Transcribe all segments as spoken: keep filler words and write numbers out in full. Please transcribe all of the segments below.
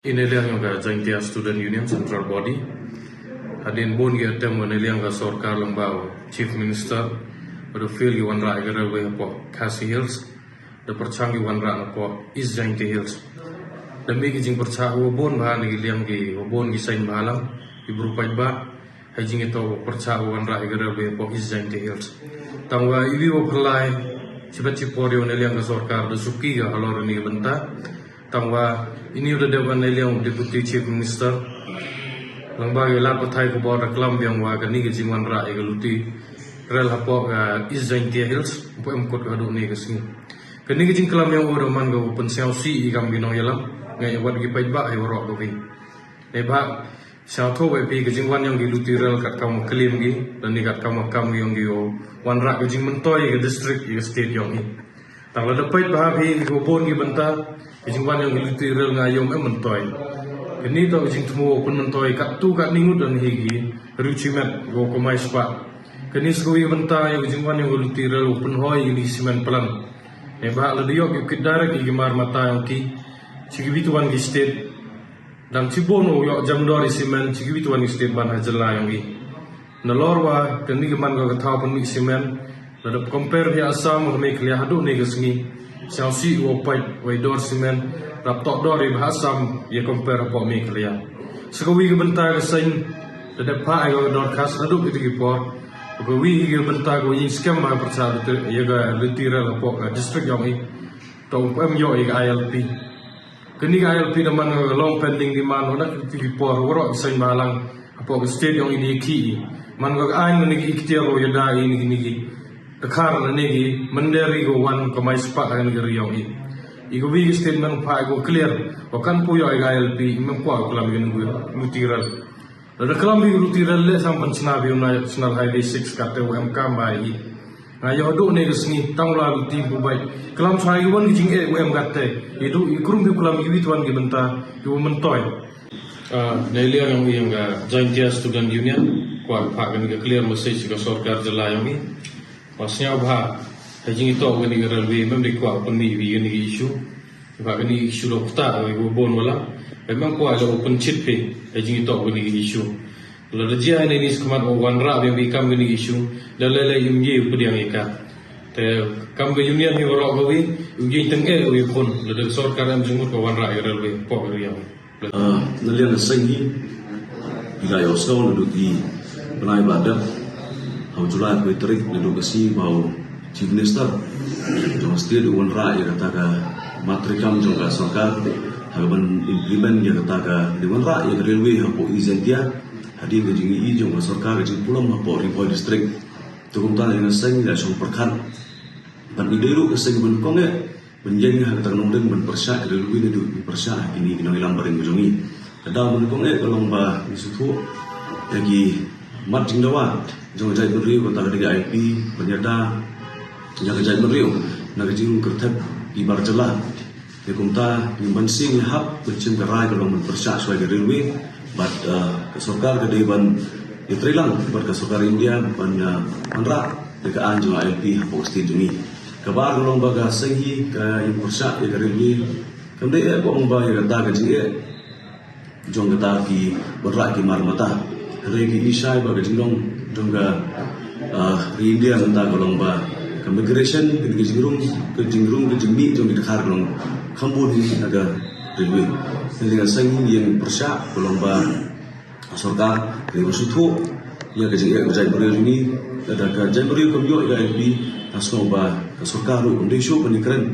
Ine liang ka Jaintia Student Union Central Body. Hadien bun ki atem ine liang ka sorkar lyngba u Chief Minister, ba da fail ki wanrah ïa ka railway hapoh Khasi Hills, da pyrshang ki wanrah napoh East Jaintia Hills. Da mih ki jingpyrshah wa bun bha na ki liang ki wa bun ki seng bha lang, ki bru paidbah, ha jingïathuh wa pyrshah wa wanrah ïa ka railway hapoh East Jaintia Hills. Tangwa iwi wa pyrlai, shibit shipor ïa ine liang ka sorkar da suki ka halor ine ka bynta. Tangwa ine u da dep wan ine liang u Deputy Chief Minister. Lyngba ka lad pathai khubor da klam biang wa kane ka jingwanrah ïa ka luti rail hapoh ka East Jaintia Hills, ym pat em kut ka haduh ine ka sngi. Kane ka jingklam ïa u da man ka u pynsngewsih ïa kam ki nongïalam, nga ïa wat ki paidbah ïa waroh kawi. Neibhah sngewthuh wa phi ka jingwan ïa ki luti rail katkam wa klim ki, lane katkam wa kam ki ïa ki u wanrah ka jingmyntoi ïa ka district ïa ka state ïa i. Tang lada peit bha phi ki wa bun ki bynta, ka jingwan ïa ki luti rail nga ïoh em myntoi. Kane to ka jingthmu wa pynmyntoi katto katne ngut don hi ki riew shimet wa kamai spah. Kane sa kawi ka bynta ïa ka jingwan ïa ki luti rail wa pynhoi ïa ki shimet plan. Neibhah lada ïoh ki kit direct ïa ki mar mata ïa ki, shi kiwi tu wan ki state. Dang shibun u ïoh jam dor ïa shimet, shi kiwi tu wan ki state ban ha jylla ïa i. Nalor wa kane ka man ka thaw pynmih shimet, lada compare ïa Assam ha Meghalaya haduh ine ka sngi. Sngewsih wa peit wa i dor shimet, rap toh dor ïa Assam ïa compare hapoh Meghalaya. Sa kawi ka bynta ka seng, da dep phah ïa ka dorkhas haduh kito ki por. Kawi ka bynta ka wa ïing skhem ba pyrshah ïa ka luti rail hapoh ka district ïa i. To em ïoh ïa ka I L P. Kane ka I L P da man ka long pending demand wa na kito ki por waroh ki seng bha lang hapoh ka state ïa i da ki. Man ka aiñ lane ki ikhtiar wa ïada ïa kine ki dkhar lane ki mynder ri ka wan kamai spah ha kane ka ri ïa i. Ïa kawi ka statement phah ka clear wa kan poi ïoh ïa ka I L P, ym kwah klam ïa kane ka luti rail. Lada klam ïa ka luti rail leh sam pynshna ïa u National Highway six katte wa em kam ba i. Nga ïoh haduh ine ka sngi tang la luti pu bai. Klam sa ïa wan ki jingeh wa em katte. Ïa duh ïa krum ïa klam ïa wi tu wan ki bynta ïa wa myntoi. Ah, ine liang ïa ka Jaintia Student Union, kwah phah kane ka clear message ka sorkar jylla ïa i. Wa sngewbha ha jingïatoh kane ka railway, mem dei kwah pynmih ïa kane ka issue. Ba kane ka issue la kata, wa bun wala. Ba mem kwah la pynshit phi ha jingïatoh kane ka issue. Lada jia ine ni skhmat wa wanrah ïa ka kam kane ka issue, da lei lei ym ye u pdiang ïa ka. Te kam ka union hi waroh kawi, u ye tang eh u ye khun, lada sorkar em jingmut ka wanrah ïa ka railway hapoh ka ri ïa i. Ah, na liang ka seng hi, i la ïohsngew naduh ki bnai ba dep, ha u July khatwei tarik naduh ka sngi ba u Chief Minister jong ka state u wanrah ïa kata ka mat treikam jong ka sorkar ha kaban implement ïa kata ka, dei wanrah ïa ka railway hapoh East Jaintia hadien ka jingïohi jong ka sorkar ka jingpulom hapoh Ri Bhoi District. Te kumta na liang ka seng i la shong pyrkhat ban i dei ruh ka seng ban kong eh ban ïeng ha kata ka nongrim ban pyrshah ka railway naduh ban pyrshah ha kine ki nongïalam barim ka jong i. Ka daw ban kong eh ka long ba ngi sngewthuh ïa ki mat jingdawa jong ka jaitbynriew, kata ka dei ka I L P, ban ïada ïa ka jaitbynriew na ka jingrung kyrthep ki bar jylla. Te kumta ngim banse ngi hap ban shim ka rai ka long ban pyrshah shuwa ïa ka railway bad, eh, ka sorkar ka dei ban ïatreilang bad ka sorkar India ban, eh, wanrah ïa ka aiñ jong ka I L P hapoh ka state jong i. Kaba ar ka long ba ka seng hi ka ïeng pyrshah ïa ka railway kam dei eh ba ong ba ïa kata ka jingeh jong kata ki wanrah ki mar mata. Hynrei ki i shai ba ka jinglong jong ka, ah, ri India mynta ka long ba ka migration, ka jingrung, ka jingrung, ka jingmih jong ki dkhar ka long kham bun hi na ka railway. Hynrei ka seng hi ïeng pyrshah ka long ba sorkar ka dei ban sngewthuh ïa ka jingeh ka jaitbynriew jong ngi. Lada ka jaitbynriew kam ïoh ïa ka I L P, nga sngew ba ka sorkar ruh kam dei shuh ban ïakren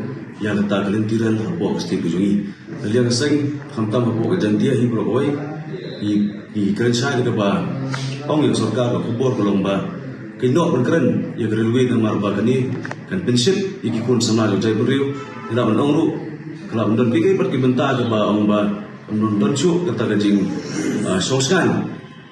ïa kata ka lynti rail hapoh ka state ka jong ngi. Na liang ka seng, khamtam hapoh ka Jaintia hi baroh kawei, i, i kren shai da kaba ong ïa ka sorkar ka khubor ka long ba ka ïeh noh ban kren ïa ka railway namar ba kane kan pynshit ïa ki khun samla jong jaitbynriew. Ngi lah ban ong ruh ka lah ban don kiei kiei pat ki bynta kaba ong ba kan don, don shuh kata ka jing, ah, shong shngaiñ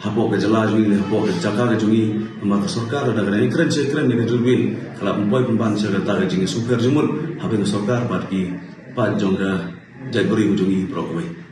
hapoh ka jylla jong ngi, hapoh ka jaka ka jong ngi. Namar ka sorkar lada ka dang ïakren sha ïakren ïa ka railway, ka lah ban poi pynban sha kata ka jingsngewsih jingmut hapdeng ka sorkar bad ki paid jong ka jaitbynriew jong ngi baroh kawei.